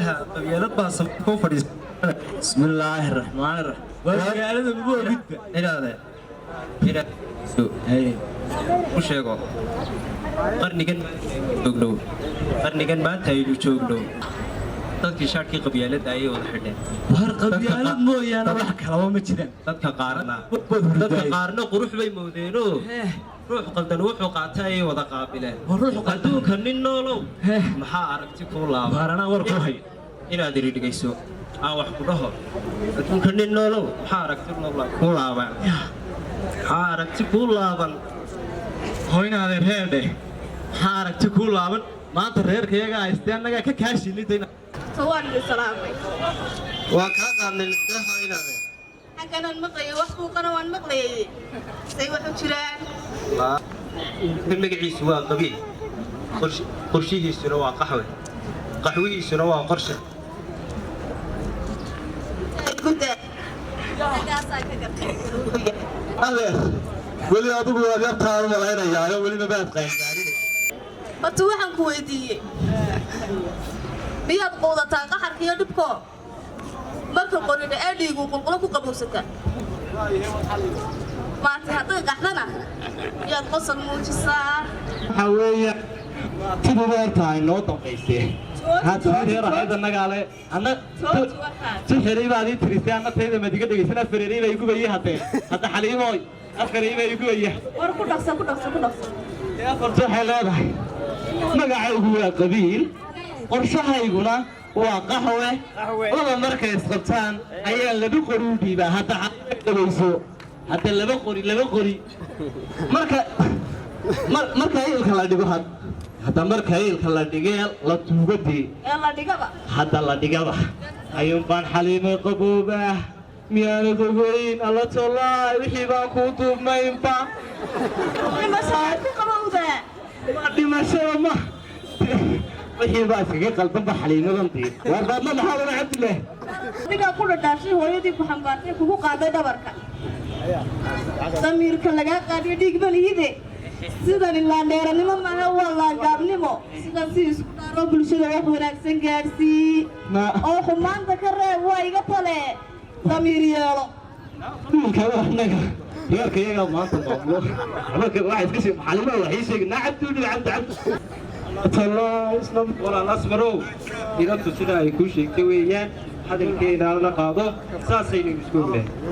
Guddoomiyaha qabyaalad baa ku fadhiisa. Bismillaahi raxmaani raxiim. Waa magaalada ugu ogidba. Inaade inaad u sheego qarnigan joogno, qarnigan maanta aynu joogno, dadkii shaadhkii qabyaaladda ayay wada xidheen. War qabyaalad mooyaane wax kalaba ma jiraan. Dadka qaarna qurux bay moodeenoo ruux qaldan wuxuu qaatay ayay wada qaabileen. War ruux qaldan. Adduunka nin noolow, maxaa aragti kuu laaba? Waar anaa war ku hayo. Inaad iri dhigayso, aan wax ku dhaho. Adduunka nin noolow, maxaa aragti kuu laaban? Maxaa aragti kuu laaban? Hoynaadeen reerdheh, maxaa aragti kuu laaban? Maanta reerka iyagaa haystee, annagaa ka kaashinidayna. Waan idin salaamay. Waa kaa qaadnay, nasteexo inaade. Xagganaan maqlayay, wax buuqana waan maqlayay. Say wax u jiraan? Magaciisu waa qabiil, qorshihiisuna waa qaxwe, qaxwihiisuna waa qorshe. Gudda xaggaasaa ka gartay. Adeer, weli adigu waad yartaan u malaynayaayo, weli mabaad qaangaarin. Horta waxaan ku weydiiyey, miyaad quudataa qaxarka iyo dhibkoo marka qorina ee dhiigu qulqulo ku qabowsataa? Maanta hadday qaxdana miyaad qosol muujisaa? Waxaa weeye tiduba horta ay noo dambaysee. Hadda reer ahayd annagaa le anna. Jooji waxaad. Si xilay baad ii tirisay, anna tayda madiga dhegaysan. Afareeray baa igubayay haddee. Hadda Xaliimooy, afareey baa igubaya. War ku dhaqso, ku dhaqso, ku dhaqso. Afarta waxay leedahay: magacaygu waa qabiil, qorshahayguna waa qaxwe. Laba markay isqabtaan ayaa laba qori u dhiibaa. Hadda Xaliimay dhabayso. Hadda laba qori, laba qori marka marka ilka la dhigo, hadda marka ilka la dhigee la tuugadee. Ee la dhigaba. Hadda la dhigaba ayuun baan Xaliimay qaboobaa. Miyaanad ogeyn alla tollaay wixii baan kuu duubnaynba? Dhimashada ku qabowdaa. Dhimashada ma wixii baa iskaga qaldanba Xaliimadan dii. Waarbaadna maxaa wana, Cabdillaah? Adigaa ku dhadhaashay, hooyadii ku xambaartay, kugu qaaday dhabarka. Damiirka lagaa qaadiyo dhiig malihide. Sidani laandheeranimo maaha, waa laangaabnimo. Sidan si isku dhaaroo bulshada wax wanaagsan gaadhsii oo xumaanta ka reeb. Waa iga tale, damiir yeelo. Wiilka waa annaga reerka iyagaa maanta maamulo. Marka waxa iska sii Xaliimada wax ii sheegi naa. Cabdi, cabdi, cabdi. Walaal Asmarow, inantu sida ay kuu sheegtay weeyaan. Hadalkeena la qaado, saasaynu isku ognahay.